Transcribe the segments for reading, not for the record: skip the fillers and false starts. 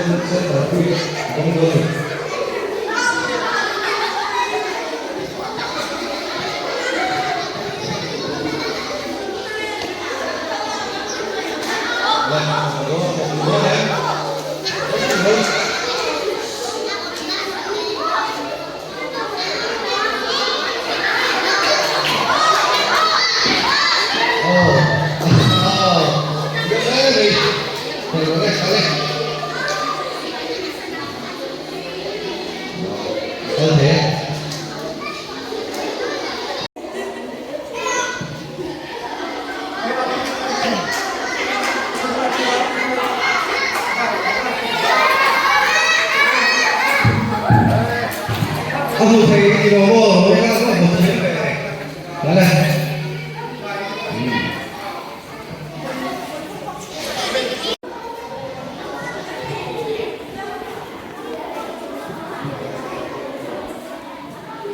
chuan Centre Priest a dawng dawn a ni. A hmu thei i lo maw? Rawng a hmu thei ve le.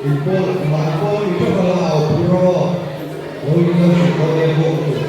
Inpawl mah pawl i tawk anga au pui rawh aw, lo in lo hrilh dawn nia bawk tur.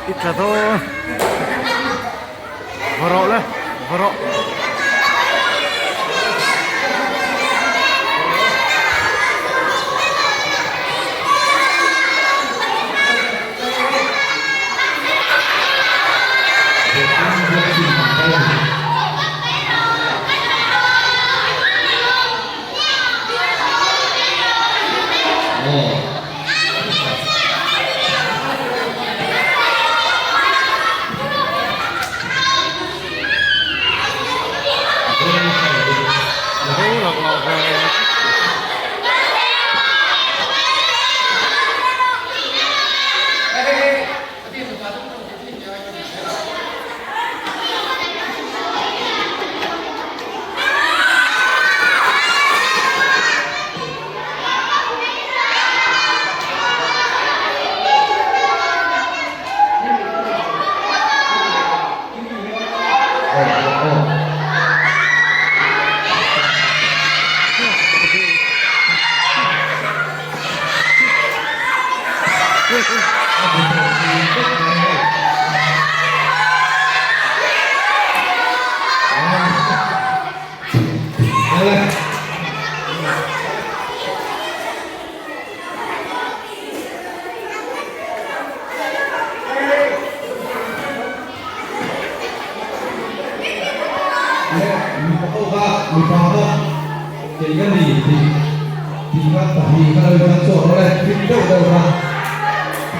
I tla dawn va rawh le va rawh. Mipa ho kha mipa ho. Kei ka ni tih tih kha pahnih kha lo inthlang chhuak rawh le, fit deuh deuh kha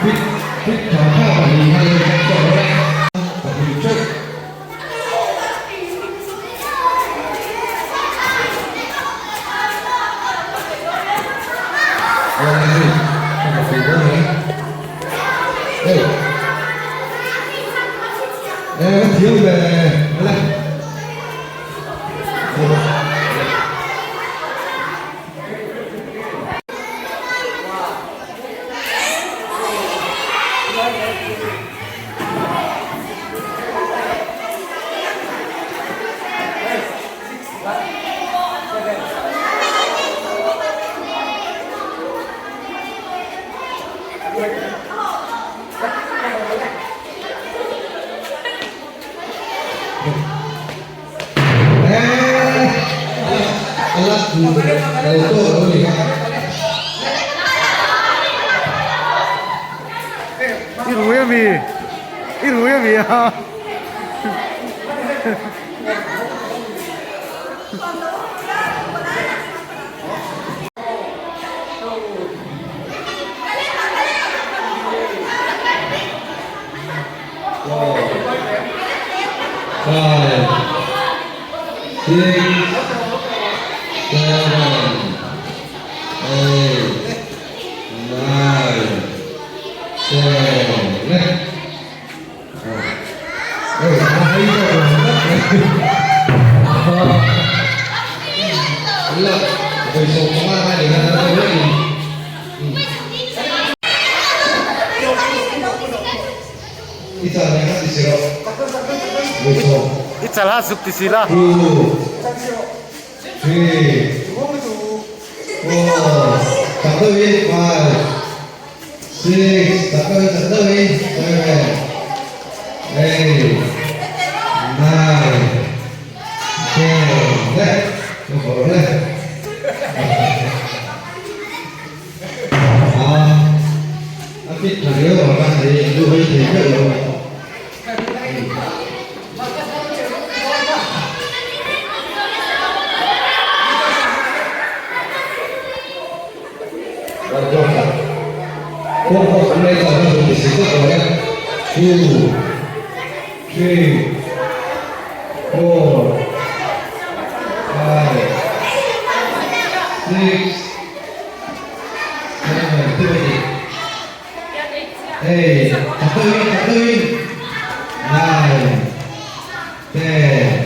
fit fit tha tha pahnih kha lo inthlang chhuak rawh le, pahnih theuh. Aw hei ka pahnih dawn e, hei e ka thiam ve le. I rui a mi i rui a mi a. Four, five, six, seven, eight, nine, ten le. Ê, a hay rồi là về số có ba hai để ra ra rồi I chal nih kha ti si rawh. Vawi I chal ha zuk ti si la. Two, three, four, chak deuh in five, six, chak deuh in chak deuh in seven, eight, nine, ten, le, ka vawrh le. A fit tha riau ang a, hei an duh hawi thei meuh lo a. Four four kan lei chang a zuk ti si tlat lo e. Two, three, four, five, six, Eight, nine, ten,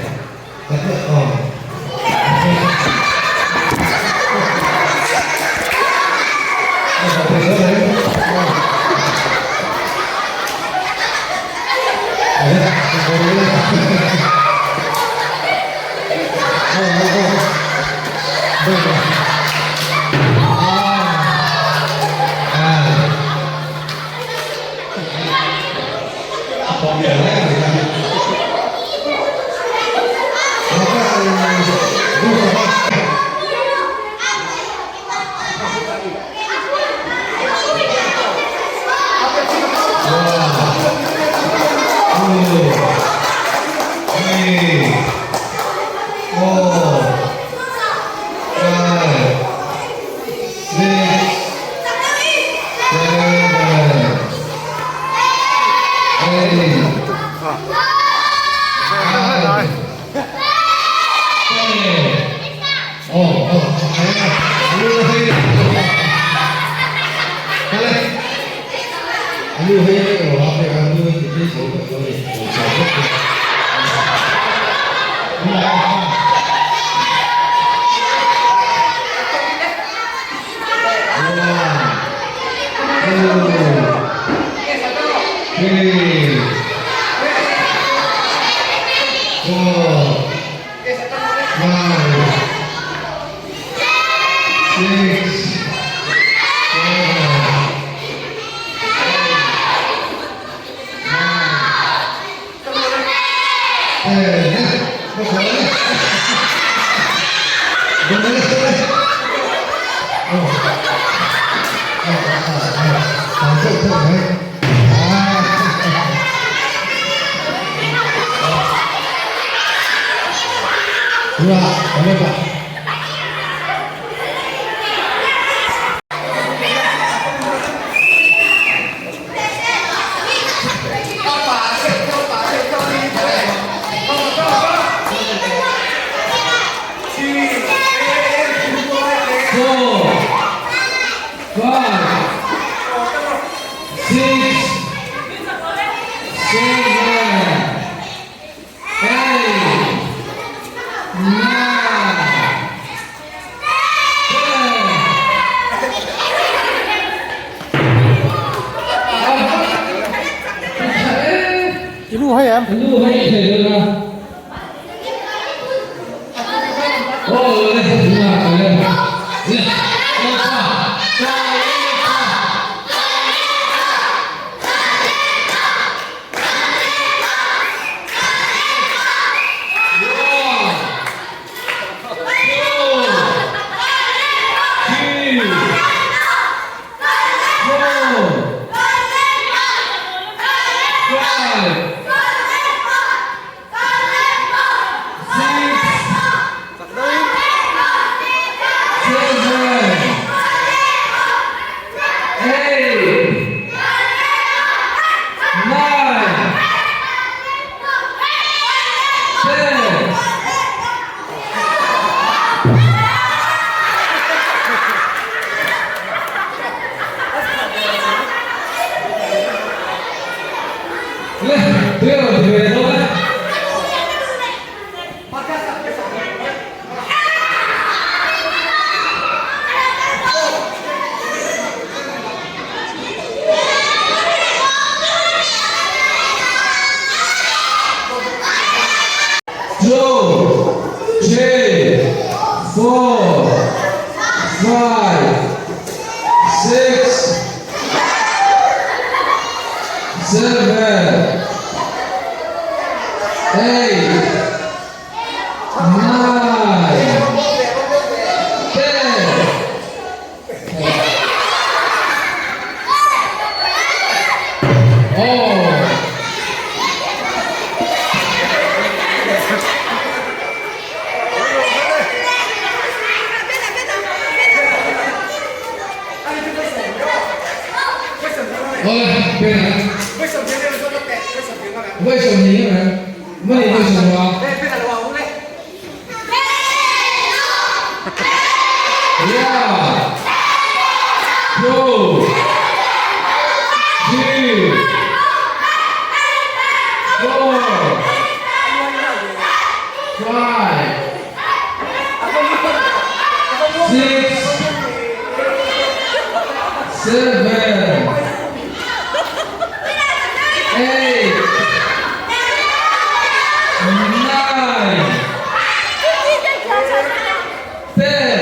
I lu hai em? Lu hai thei dawn a. Aw le nga le le pa ka le pa. Two, three, four, five, six, seven, eight, nine, ten. Oh. 为什么你们？问你为什么？One, two, three, four, five, six, seven, eight, nine, ten.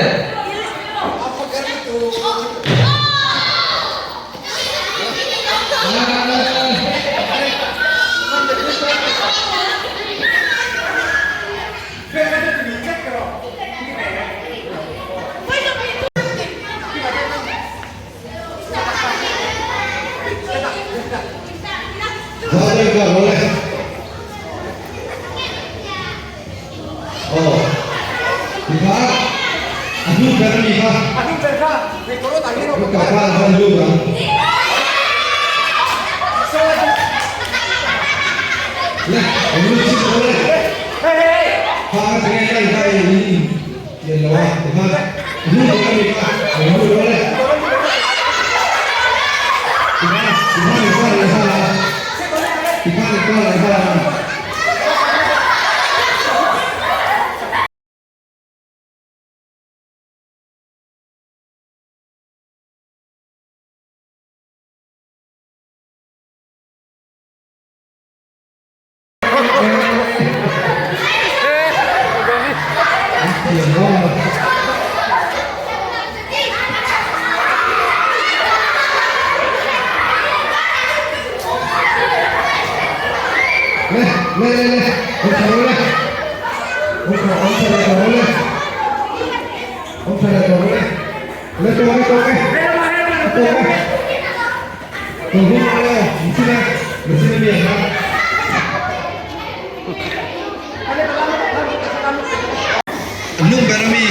Nung ber ami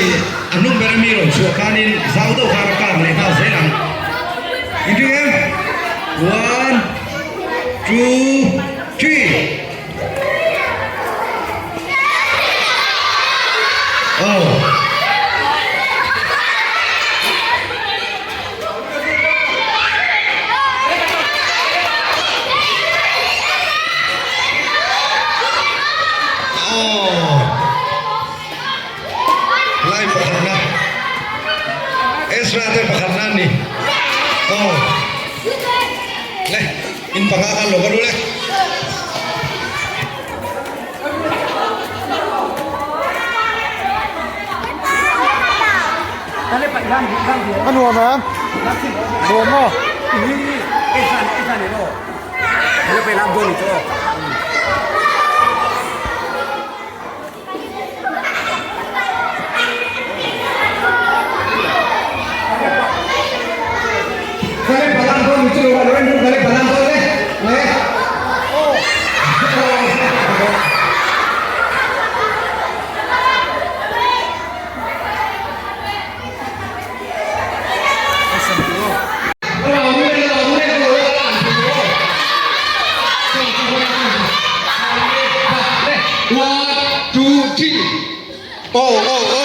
a hnung ber ami rawn chhuah khanin zau deuh khan a kang leh nghal zel ang. Inring em? One, two, three. Aw. Aw. Lai pakhatna Ezra te pakhatna an ni. Aw. Le, in panga khan lo va ru le. A nuam em? Nuam maw? One, two, three. Oh, oh.